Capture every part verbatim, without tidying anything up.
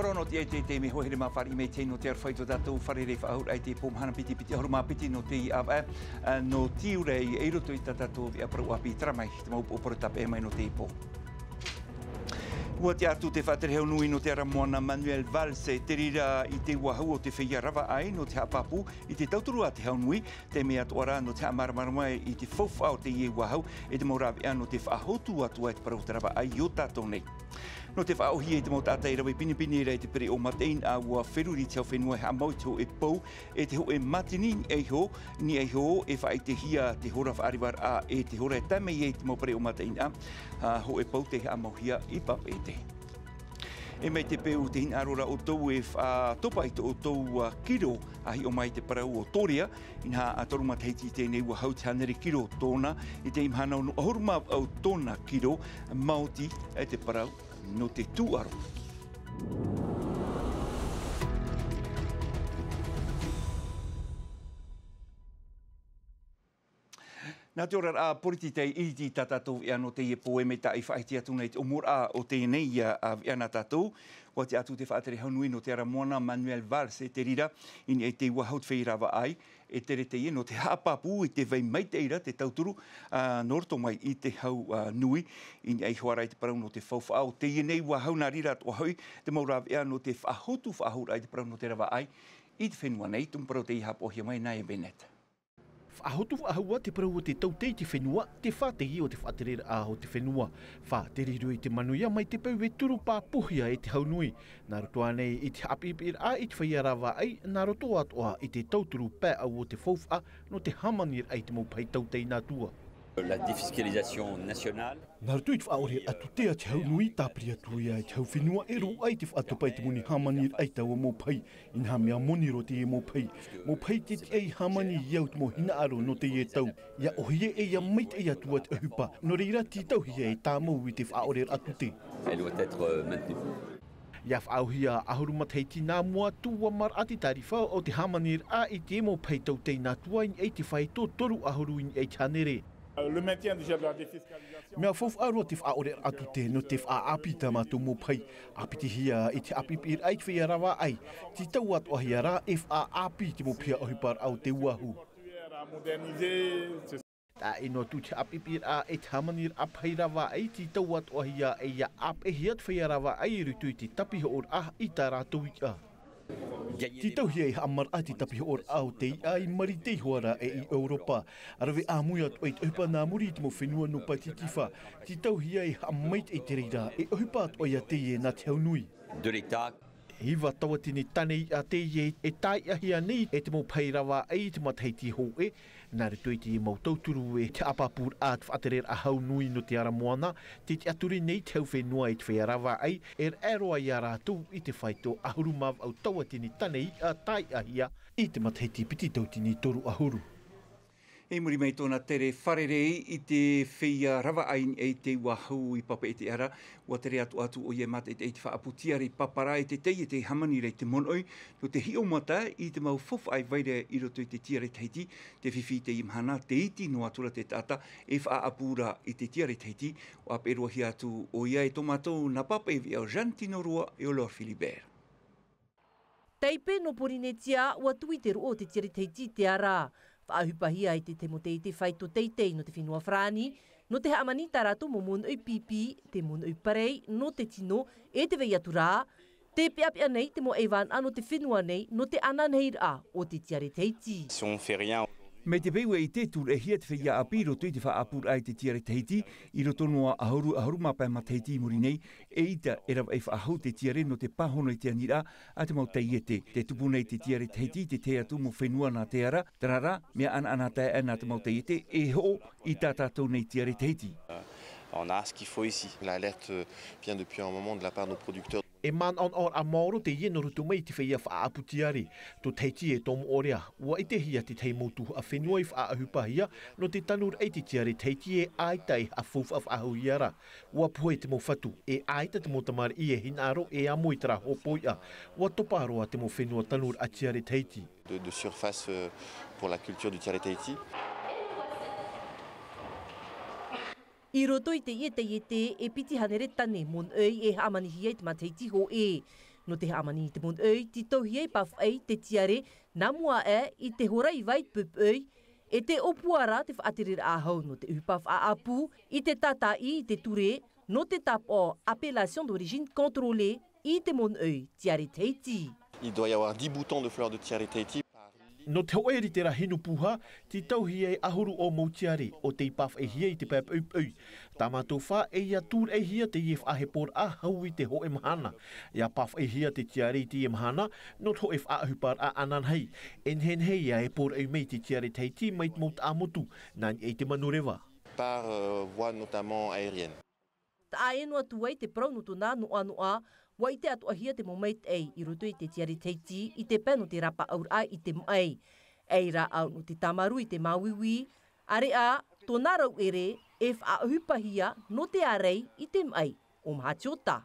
Ora nō te ʻai te, te mea hoa here mā fāriʻi mai tei nō te aroha i tō tātou fare rei faʻahou i te pō mahana piti piti ʻahuru mā piti nō te ʻāvaʻe, ā, nō Tiurai, i roto i tā tātou veʻa parau ʻāpī, terā mai te mau upoʻo parau tāpeʻa mai nō te pō. ʻUa tiʻa atu te faʻatere hau nui nō te ara moana Manuel Valls, e te reira i te uāhau o te feiā ravaʻai nō te haʻapāpū i te tauturu a te hau nui, te mea atoʻa rā nō te haʻamāramarama i te faufaʻa o teie uāhau, e te mau rāveʻa nō te faʻahotu atu ai te parau o te ravaʻai i ō tātou nei. Nō te faʻaʻōhie i te mau taʻata e rave pinepine ra i te pereʻoʻo mataʻeinaʻa, ʻua feruri te hau fenua e haʻamau i te hōʻē pou, e te hōʻē mātini, i niʻa iho, i niʻa iho e faʻaʻitehia te hora faʻarevaraʻa, e te hora e tae mai ai te mau pereʻoʻo mataʻeinaʻa, ā, hōʻē pou tei haʻamauhia i Papeʻete. E mai te peu te hinaʻaro ra ʻoutou e faʻatopa i tō ʻoutou, ā, kiro, ʻa hiʻo mai te parau o Torea, inaha ā toru matahiti i teie nei ʻua hau te hānere kiro tōna, i te mahana nō ʻahuru mā vaʻu tōna kiro, maoti, e te parau nō te tūʻaro. Nā te oraraʻa poritita i ʻite i tā tātou veʻa nō teie pō, e mai tā i faʻahiti atu nei te ʻōmuaraʻa o teie nei, ā, veʻa nā tātou, ʻua tiʻa atu te faʻatere hau nui nō te ara moana Manuel Valls, e te reira i niʻa i te uāhau o te feiā ravaʻai, e tere teie nō te haʻapāpū i te vai maitaʻi ra te tauturu, ā, nō roto mai i te hau, ā, nui, i niʻa iho ā rā i te parau nō te faufaʻa o teie nei uāhau, nā reira atoʻa hoʻi te mau rāveʻa nō te faʻahotu faʻahouraʻa i te parau nō te ravaʻai i te fenua nei, tumu parau tei haʻapaʻohia mai nā e Bennett. Faʻahotu faʻahou ā te parau o te tautea i te fenua, te fātaiʻi o te faʻatereraʻa o te fenua. Faʻatere roa i te manuia mai te peu e turu pāpūhia e te hau nui. Nā roto ānei i te haʻapiʻipiʻiraʻa i te feiā ravaʻai, nā roto atoʻa i te tauturu paeʻau o te faufaʻa nō te hāmaniraʻa i te mau pahi tautea i nā tua. La défiscalisation nationale. Nā roto i te faʻaʻore atu te, a te hau nui, tāpiri atu ia i te hau fenua e roaʻa i te faʻatopa i te moni hāmaniraʻa i taua mau pahi. Inaha mea moni roa teie mau pahi. Mau pahi tē tiʻa e hāmani i au te mau hinaʻaro nō teie tau. ʻIa ʻōhie ʻe ʻia maitaʻi atu ā te ʻohipa. Nō reira, tītauhia e tāmau i te faʻaʻoreraʻa tute. Elle doit être, euh, maintenue. ʻIa faʻaauhia ʻahuru matahiti nā mua atu ʻua maraʻa te tārifa o te hāmaniraʻa i te mau pahi tautea i nā tua i niʻa i te faito toru ʻahuru i niʻa i te hānere. Le maintien déjà de la défiscalisation. Mea faufaʻa roa te faʻaʻoreraʻa tute nō te faʻaʻāpī i tā mātou mau pahi. ʻA piti hia i te haʻapiʻipiʻiraʻa i te feiā ravaʻai. Tītau atoʻa hia rā e faʻaʻāpī i te mau piha ʻohiparaʻa o te uāhu. Moderniser. Taʻa ʻē noa atu te haʻapiʻipiʻiraʻa e te hāmaniraʻa pahi ravaʻai, tītau atoʻa hia e ʻia ʻāpeʻehia te feiā ravaʻai i roto i te tāpihoʻoraʻa i tā rātou iʻa. Tītauhia e haʻamaraʻa te tāpihoʻoraʻa o te iʻa i Marite iho ā rā ʻe i ʻEuropa. Rave ʻāmui atoʻa i te ʻohipa nā muri i te mau fenua nō Pacifique. Tītauhia e haʻamaitaʻi i te reira, e ʻohipa atoʻa ia teie nā te hau nui. De l'État. Iva tauatini tane iʻa teie e tāiʻahia nei e te mau pahi ravaʻai i te matahiti hōʻē, nā roto i te mau tauturu e te haʻapāpūraʻa te faʻatereraʻa hau nui nō te ara moana, tē tiʻaturi nei te hau fenua i te feiā ravaʻai, e raʻe roa ia rātou i te faito ʻahuru mā vaʻu tauatini tane iʻa tāiʻahia i te matahiti piti tauatini toru ʻahuru. I muri mai tōna tere fārerei i te feiā ravaʻai i te uāhu i Papeʻete ra, ʻua tere atu atu ʻoia e mātaʻitaʻi i te faʻaʻapu tiare i Papara e te taiete hāmani ra i te monoʻi, nō te hiʻo mata i te mau faufaʻa e vai ra i roto i te tiare Tahiti, te fifi i teie mahana, tē iti noa atu ra te taʻata e faʻaʻapu ra i te tiare Tahiti, ʻua ʻāpeʻe roa hia atu ʻoia e tō mātou nā pāpaʻi veʻa o Jeanne Tino Rua e o Laure Philibert. Taipe nō Porinetia, ʻua tuʻu i te roʻo o te tiare Tahiti i te ara. Faʻaʻohipahia e te taiete faito teitei nō te fenua Farāni, nō te hāmani i tā rātou mau monoʻi pīpī, te monoʻi parei, nō te tino, e te vai atu ra. Tē peʻapeʻa nei te mau ʻaivānaʻa nō te fenua nei, nō te ananahiraʻa o te tiare Tahiti. Si on fait rien. Mai te peu e ʻite, tūraʻihia te feiā ʻāpī i roto i te faʻaʻapuraʻa i te tiare Tahiti, i roto noa ʻahuru, ʻahuru mā pae matahiti i muri nei, eʻita e ravaʻi faʻahou te tiare nō te pāhono i te aniraʻa a te mau taiete. Tē tupu nei te tiare Tahiti i te tahi atu mau fenua nā te ara, terā rā, mea ʻanaʻanatae nā te mau taiete e hoʻo i tā tātou nei tiare Tahiti. On a ce qu'il faut ici. L'alerte vient depuis un moment de la part de nos producteurs. E manaʻonaʻoraʻa maoro teie nō roto mai i te feiā faʻaʻapu tiare. Tō Tahiti e tō moʻorea, ʻua ʻitehia te tahi mau tuhaʻa fenua i faʻaʻohipahia nō te tanuraʻa i te tiare Tahiti e ʻaita e haʻafaufaʻa faʻahou ia ra. ʻUa pohe te mau fatu, e ʻaita te mau tamariʻi e hinaʻaro e amo i terā hōpoiʻa. ʻUa topa roa te mau fenua tanuraʻa tiare Tahiti. De, de surface, euh, pour la culture du tiare Tahiti. I roto i teie taiete, e piti hānere tane monoʻi e hāmanihia i te matahiti hōʻē. Nō te hāmani i te monoʻi, tītauhia e pāfaʻi te tiare nā mua aʻe i te hora iva i te poʻipoʻi, e te ʻōpuaraʻa te faʻatereraʻa hau nō te ʻohipa faʻaʻapu i te tātaʻi i te ture nō te tāpaʻo appellation d'origine contrôlée i te monoʻi Tiare Tahiti. Il doit y avoir dix boutons de fleurs de Tiare Tahiti par litre. Nō te hōʻē rītera hinu pūhā, tītauhia e ʻahuru ō mau tiare ʻo tei pāfaʻihia i te pae poʻipoʻi. Tā mātou fā, e ia tūraʻihia teie faʻaheporaʻa hau i te hōʻē mahana. ʻIa pāfaʻihia te tiare i teie mahana, nō te hōʻē faʻaʻohiparaʻa ananahi. E nehenehe ʻia e pōraʻi mai te Tiare Tahiti mai te mau taʻamotu, nā niʻa i te manureva. Par, euh, voie notamment aérienne. Taʻa ʻē noa atu ai te parau nō tōna noʻanoʻa, ʻua ʻite atoʻahia te mau maitaʻi i roto i te Tiare Tahiti i te pae nō te rapaʻauraʻa i te maʻi. E rāʻau nō te tāmarū i te māuiui, ʻāreʻa tōna rauʻere e faʻaʻohipahia nō te ārai i te maʻi o Mahatiota.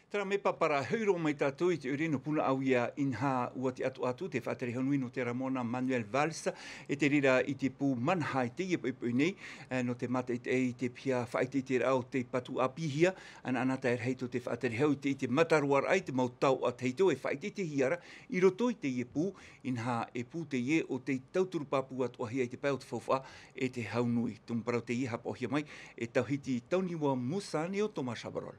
Terā mea pāpara hoʻi roa mai tātou i te ʻoire nō Punaʻauia, inaha ʻua tiʻa atoʻa atu te faʻatere hau nui nō te ara moana Manuel Valls, e te reira i te pū Manaha i teie poʻipoʻi nei, eh, nō te mātaʻitaʻi i te piha faʻaʻiteʻiteraʻa o tei patu ʻāpīhia, anaanatae rahi tō te faʻatere hau i te, i te mataroaraʻa i te mau taoʻa tahito e faʻaʻiteʻitehia ra i roto i teie pū, inaha e pū teie ʻo tei tauturu pāpū atoʻahia i te pae o te faufaʻa e te hau nui. Tumu parau teie haʻapaʻohia mai e Tauhiti Tauniua Musa nō Thomas Chabrol.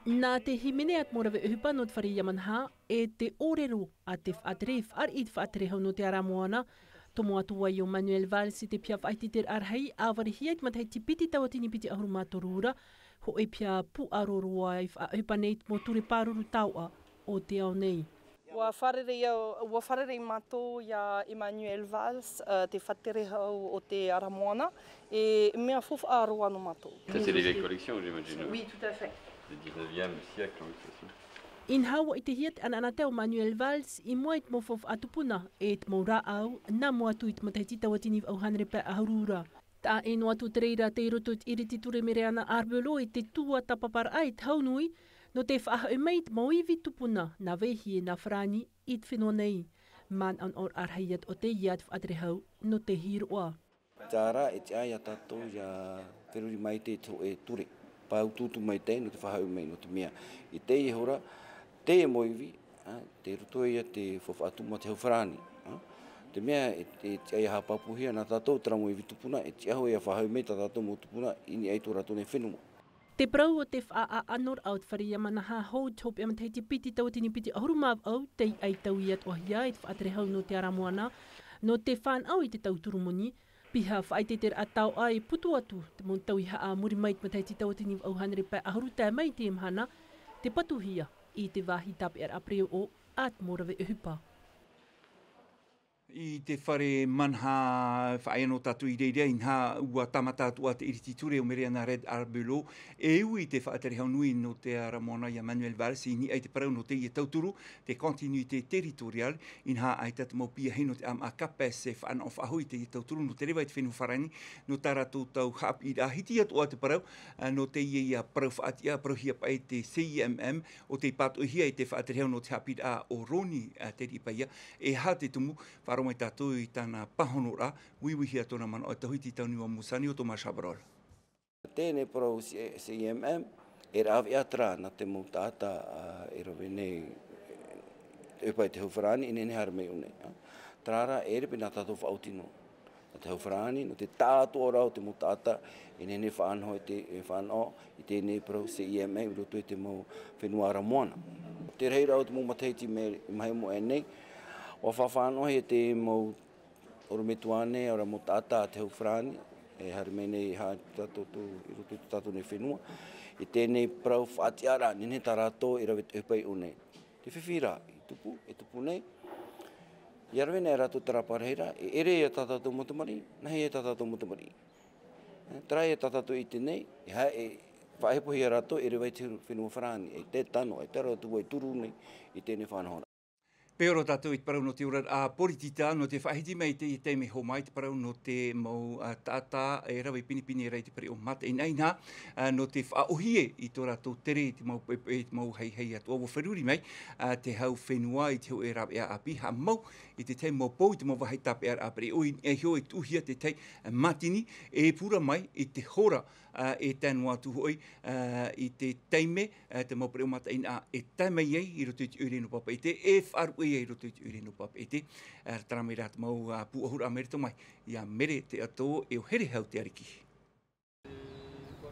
Nā te hīmene a te mau rave ʻohipa nō te fare iā Manaha, e te ʻōrero a te faʻatere, fāriʻi i te faʻatere hau nō te ara moana, tomo atu ai ʻo Manuel Valls i te piha faʻaʻiteʻiteraʻa rahi, ʻāvarihia i te matahiti piti tauatini piti ʻahuru mā toru ra, hōʻē piha puʻaro roa i faʻaʻohipa nei i te mau ture pāruru taoʻa o te ao nei. ʻUa fārerei au, ʻua fārerei mātou iā Emmanuel Valls, eh, te faʻatere hau o te ara moana, e mea faufaʻa roa nō mātou. Ça, c'est des vieilles collections, j'imagine. Oui, tout à fait. Du dix-neuvième siècle, oui, c'est sûr. Inaha ʻua ʻitehia te anaanatae o Manuel Valls i mua i te mau faufaʻa tupuna, e te mau rāʻau, nā mua atu i te matahiti tauatini vaʻu hānere pae ʻahuru ra. Taʻa ʻē noa atu te reira tei roto i te ʻiriti ture Mereana Arbelot i te tuatāpaparaʻa i te hau nui, nō te faʻahoʻi mai i te mau ivi tupuna, nā Vehī e nā Farāni i te fenua nei. Manaʻonaʻoraʻa rahi atoʻa teie a te faʻatere hau nō te hīroʻa. Terā e tiʻa iā tātou ʻia feruri maitaʻi i te hōʻē ture. Pāutuutu maitaʻi nō te faʻahoʻi mai, nō te mea i teie hora, teie mau ivi, ā, tei roto ia te faufaʻa tumu a te hau farāni, ā. Te mea e, e tiʻa ʻia haʻapāpūhia nā tātou terā mau ivi tupuna, e tiʻa hoʻi ʻia faʻahoʻi mai tā tātou mau tupuna i niʻa i tō rātou nei fenua. Te parau o te faʻaʻāʻānoraʻa o te fare iā Manaha hou i te hopeʻa matahiti piti tauatini piti ʻahuru mā vaʻu, tei ʻaitau atoʻahia e te faʻatere hau nō te ara moana, nō te fānaʻo i te tauturu moni, piha faʻaʻiteʻiteraʻa taoʻa e putu atu te mau tauihaʻa muri mai i te matahiti tauatini vaʻu hānere pae ʻahuru tae mai i teie mahana, tei patuhia i te vāhi tāpeʻaraʻa pereoʻo a te mau rave ʻohipa. I te fare Manaha, faʻaea noa tātou i reira, inaha ʻua tāmata atoʻa te ʻiriti ture o Mereana Red Arbelot, e ui i te faʻatere hau nui nō te ara moana iā Manuel Valls i niʻa i te parau nō teie tauturu, te continuité territoriale, inaha ʻaita te mau piahi nō te ʻāmaʻa CAPES e fānaʻo faʻahou i teie tauturu nō te reva i te fenua farāni, nō tā rātou tau haʻapiʻiraʻa. Hiti atoʻa te parau, ā, nō teie ia parau faʻatiʻa, parauhia paʻi te C I M M, ʻo tei pātoʻihia i te faʻatere hau nō te haʻapiʻiraʻa o Roni, ā, Teriʻipaia, e aha te tumu, faʻaroʻo mai tātou i tāna pāhonoraʻa, uiuihia tōna manaʻo e Tauhiti Tauniua Musa nō Thomas Chabrol. Teie nei parau C-, C I M M, e rāveʻa terā nā te mau taʻata, ā, e rave nei, e pai te hau farāni, e nehenehe haere mai i ʻō nei, ā. Terā rā, e ʻere paʻi nā tātou faʻaoti noa. Nā te hau farāni, nō te tāʻātoʻaraʻa o te mau taʻata, e nehenehe e fānaʻo i te, e fānaʻo i teie nei parau C I M M i roto i te mau fenua ara moana. Te rahiraʻa o te mau matahiti mea maha i mua aʻe nei, ʻua faʻafānaʻohia te mau ʻorometua nei, ʻaore rā mau taʻata a te hau farāni, e haere mai nei i haʻa tātou, tō, i roto i tō tātou nei fenua. I teie nei parau faʻatiʻaraʻa, nehenehe tā rātou e rave te ʻohipa i ʻō nei. Te fifi rā, i tupu, e tupu nei. ʻIa rave nei rātou terā parau rahiraʻa, e ʻere ia tā tātou mau tamariʻi, nāhea ia tā tātou mau tamariʻi. E, terā ia tā tātou i ʻite nei, e haere, e faʻahepohia rātou, e rave i te fenua farāni, e te tano, e terā rātou e turu nei, i teie nei faʻanahoraʻa. Pea ora tātou i te parau nō te oraraʻa poritita, nō te faʻahiti mai i te taime hōmai te parau nō te mau, ā, taʻata e rave pinepine ra i te pereʻoʻo mataʻeinaʻa, ā, nō te faʻaʻohie i tō rātou tere i te mau, i te mau haihai atoʻa ua feruri mai, ā, te hau fenua i te hōʻē rāveʻa ʻāpī, haʻamau i te tahi mau pou i te mau vāhi tāpeʻaraʻa pereʻoʻo, i niʻa iho e tuʻuhia te tahi mātini, e pura mai i te hora, ā, e tae noa atu hoʻi, ā, i te taime, ā, te mau pereʻoʻo mataʻeinaʻa e tae mai ai i roto i te ʻoire nō Papeʻete, e faʻaruʻe ai i roto i te ʻoire nō Papeʻete, ā, terā mai rā te mau, ā, pūʻohuraʻa mai roto mai iā Mere Teʻatō e ʻo Herehau Te Ariki.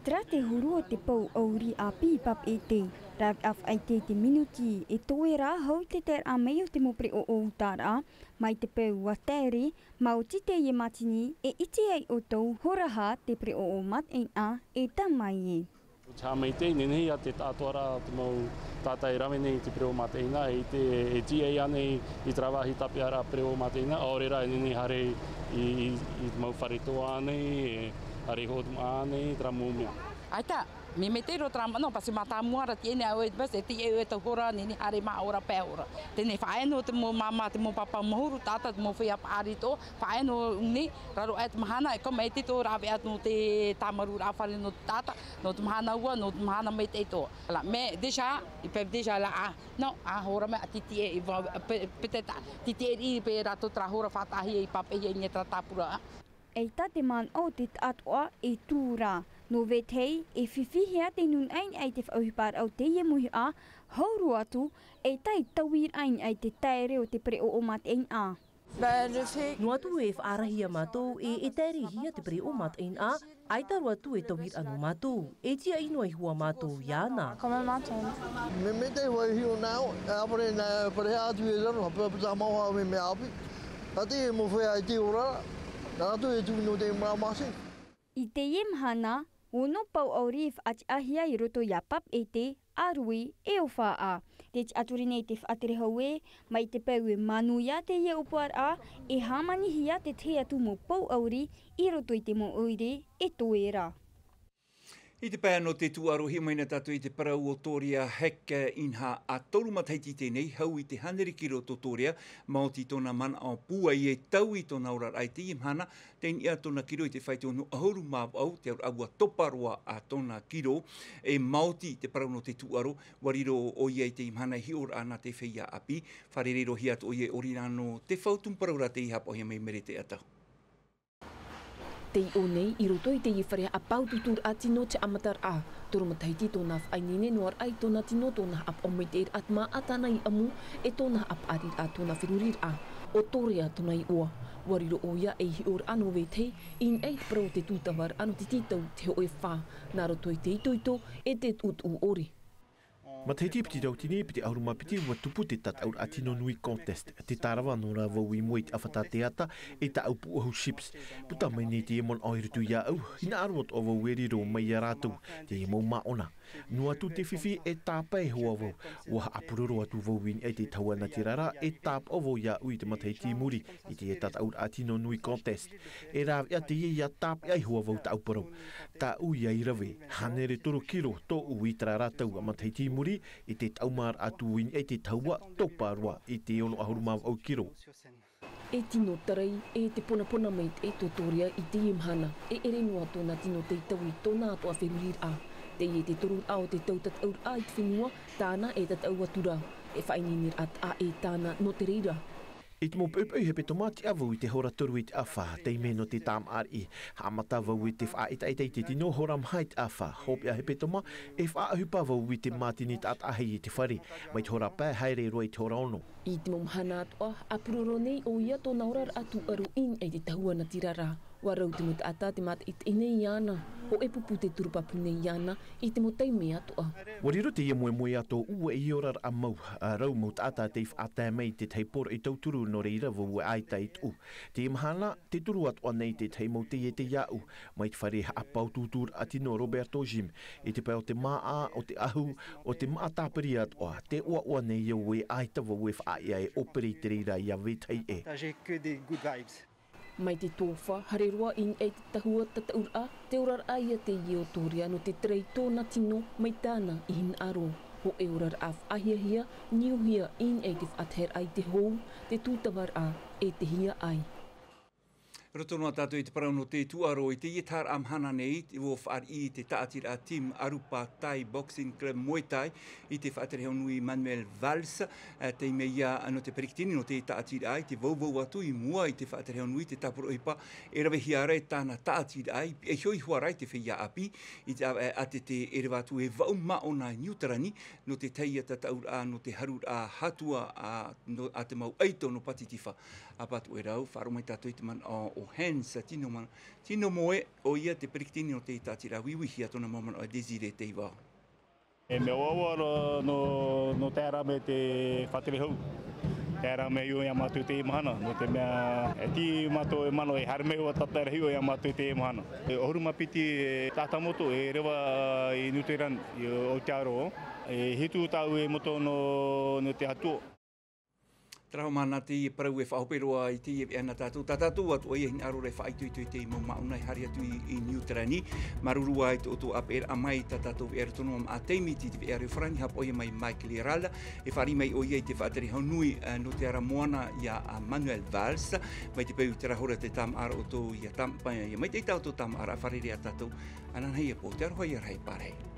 Terā te huru o te pou ʻauri ʻāpī i Papeʻete, rāveʻa faʻaʻite i te minuti e toe rā hau i te taeraʻa mai o te mau pereʻoʻo ʻutaraʻa, mai te peu ua taere, maoti teie mātini e ʻite ai ʻoutou, hora hā te pereʻoʻo mataʻeinaʻa e tae mai e. Te aha mai te nehenehe ia te taʻatoʻaraʻa o te mau taʻata e rave nei i te pereʻoʻo mataʻeinaʻa, e ʻite e tiʻa ānei i terā vāhi tāpeʻaraʻa pereʻoʻo mataʻeinaʻa, ʻaore rā e nehenehe haere i, i, i te mau fare toa ānei, e haere i Hoʻotumaʻa ānei, terā mau mea. ʻAita, mea maitaʻi roa terā manaʻo, pasi mātāmua ra tiʻa ānei au e te bus, e tiʻa au e tau hora, nehenehe haere mā ora pae ora. Teie nei faʻaea noa te mau māmā, te mau pāpā mau huru taʻata, te mau feiā paʻari atoʻa, faʻaea noa nei, raro aʻe te mahana, e kau mai te tō rāveʻa nō te tāmarūraʻa fare nō te taʻata, nō te mahana ua, nō te mahana maitaʻi atoʻa. Ala, mais déjà, ils peuvent déjà là, ah, non, ah, hora mai a titi e, i va, pe-, peut-être, titi e i pe rātou terā hora faʻataʻahia i Papeʻete i niʻa i terā tāpura. ʻAita te manaʻo o te taʻatoʻa e tū ra, nō vetahi, e fifi hia te nūnaʻa i niʻa i te faʻaʻohiparaʻa o teie mauhaʻa, hau roa atu, e tae i te tauiraʻa i niʻa i te taere o te pereʻoʻo mataʻeinaʻa. Noa atu e faʻarahi ia mātou e, e taere hia te pereʻoʻo mataʻeinaʻa, ʻaita roa atu e tauiraʻa nō mātou, e tiʻa ʻino ai hoʻi mātou iāna. Mea maitaʻi vau e hiʻo nā ʻoe, e ʻāpare nā, ʻāpare atu e raro, haʻaputa mau hā mea, mea ʻāpī. Ka te mau feiā i te ora, nā rātou e tuʻu nō te māmāsi. I teie mahana, ono pou ʻauri i faʻatiʻahia i roto iā Papeʻete, ʻĀrue, e ʻo Faʻaʻā. Tē tiʻaturi nei te faʻatere hau ē, mai te peu e manuia teie ʻōpuaraʻa, e hāmanihia te tahi atu mau pou ʻauri i roto i te mau ʻoire e toe ra. I te pae nō te tūʻaro, e hiʻo mai na tātou i te parau o Toria Heck, inaha ʻa toru matahiti teie nei, hau i te hānere kiro tō Toria, maoti tōna manaʻo pūai e taui tōna oraraʻa i teie mahana, tei niʻa tōna kiro i te fāito nō ʻahuru mā vaʻu, te auraʻa ua topa roa ā tōna kiro, e maoti te parau nō te tūʻaro, ua riro ʻoia i teie mahana i hiʻoraʻa nā te feiā ʻāpī, fārereihia atoʻa ʻoia e ʻori rā nō te fautumu parau rā tei haʻapaʻohia mai Mere Teʻatō. Tei ʻō nei, i roto i teie fare haʻapāutuuturaʻa tino te haʻamataraʻa, toru matahiti tōna faʻaineine noa raʻa i tōna tino, tōna haʻapaʻo maitaʻi raʻa te māʻa tāna i ʻamu, e tōna haʻapaʻariraʻa tōna feruriraʻa. ʻO Toria tōna iʻoa, ua riro ʻoia ei hiʻoraʻa nō vetahi, i niʻa i te parau o te tūtavaraʻa nō te tītau te hōʻē fā, nā roto i te itoito, e te tuʻutuʻu ʻore. Matahiti piti tauatini, piti ʻahuru mā piti, ua tupu te tataʻuraʻa tino nui contest, te tārava nō rā vau i mua i te ʻāfata teata, e tāʻu pūʻohu chips. Puta mai nei teie manaʻo i roto iāʻu, hinaʻaro atoʻa vau e riro mai iā rātou, teie mau māʻona. Noa atu te fifi e tāpae hoʻi vau, ua haʻapuroro atu vau i niʻa i te tahua natirara, e tāpaʻo vau iāʻu i te matahiti i muri, i teie tataʻuraʻa tino nui contest. E rāveʻa teie ʻia tāpeʻa hoʻi vau tāʻu parau. Tāʻu ʻia rave, hānere toru kiro tōʻu i terā ra taua matahiti i muri, i te taumāraʻa atu i niʻa i te tahua topa roa i te ono ʻahuru mā vaʻu kiro. E tino tarai, e te ponapona maitaʻi tō Toria i teie mahana, e ʻere noa tōna tino tei taui i tōna atoʻa feruriraʻa. Teie te toruraʻa o te tau tataʻuraʻa i te fenua, tāna e tataʻu atu ra, e faʻaineineraʻa taʻa ʻē tāna nō te reira. I te mau poʻipoʻi hepetoma, tiʻa vau i te hora toru i te ʻāfa, taime nō te tāmāʻaraʻa. Haʻamata vau i te faʻaʻetaʻeta i te tino, hora maha i te ʻāfa, hopeʻa hepetoma, e faʻaʻohipa vau i te mātini taʻataʻahi i te fare, mai te hora pae haere roa i te hora ono. I te mau mahana atoʻa, ʻāpuroro nei ʻoia tōna oraraʻa tūʻaro i niʻa i te tahua natirara. Ua rau te mau taʻata te mātaʻitaʻi nei iāna, hōʻē pupu te turupapu nei iāna, i te mau taime atoʻa. Ua riro teie moemoeā tōʻu, ʻua ʻite ʻoia rā mau, ā, rau mau taʻata tei faʻatae mai i te tahi poroʻi tauturu nō reira vau e ʻaita i tuʻu. Teie mahana, te turu atoʻa nei te tahi mau taiete iāʻu, mai te fare haʻapāutuuturaʻa tino Roberto Gym, i te pae o te māʻa, o te ʻahu, o te māʻa tāpiri atoʻa, tē ʻoaʻoa nei au e ʻaita vau e faʻaea e ʻōpere i te reira iā vetahi ʻē. Partager que des good vibes. Mai te tōfa, haere roa i niʻa i te tahua tataʻuraʻa, te oraraʻa ïa teie o Toria nō te tarai i tōna tino mai tāna i hinaʻaro. ʻO e oraraʻa faʻahiahia, niuhia i niʻa i te faʻataheraʻa i te hou, te tūtavaraʻa e te hiaʻai. Roto noa tātou i te parau nō te tūʻaro i teie taharaʻa mahana nei, ua fāriʻi te tāʻatiraʻa Team Arupa Thai Boxing Club Muay Thai i te faʻatere hau nui Manuel Valls, ā, tei mea ia nō te peretiteni nō te tāʻatiraʻa i te vauvau atu i mua i te faʻatere hau nui te tāpura ʻohipa, e ravehia ra e tāna tāʻatiraʻa i piʻa iho i hua ra i te feiā ʻāpī, i te ʻāvaʻe ʻātete e reva atu e vaʻu māʻona i Niutarani, nō te taiʻa tataʻuraʻa, nō te haruraʻa hatua a, nō, a te mau ʻaito nō Pātitifa. ʻA pātū e rau, faʻaroʻo mai tātou i te manaʻo o Hans Tino Ma-, Tino Moe, ʻoia te peretiteni nō te tāʻatiraʻa Uiuihia, tōna mau manaʻo e Désiré Teivao. E mea ʻoaʻoa roa nō, nō te ara mai te faʻatere hau. Te ara mai ʻo ia mātou i teie mahana, nō te mea, e tī mātou e manaʻo e haere mai ʻo tata rahi ʻo ia mātou i teie mahana. E ʻahuru mā piti e tātamoto e reva i Niuterani, i Aotearoa. E hitu tāʻu e moto nō, nō te Atua. Terā hoʻi mahana teie parau e faʻahope roa i teie veʻa nā tātou, tā tātou atoʻa ia hinaʻaro ra e faʻaitoito i te mau māʻona e haere atu i, i Niuterani. Māuruuru ā i tō ʻoutou ʻāpeʻeraʻa mai, tā tātou veʻa roto noa maʻa taime iti i te veʻa reo farāni, haʻapaʻo ia mai Mike Lirala, e fāriʻi mai ʻoia i te faʻatere hau nui, ā, nō te ara moana ia, ā, Manuel Valls, mai te peu i terā hora tē tāmāʻa ra ʻoutou ia tāmāʻa, ia maitaʻi tā ʻoutou tāmāʻaraʻa, fārerei ā tātou, ananahi e pō, te aroha ia rahi pārahi.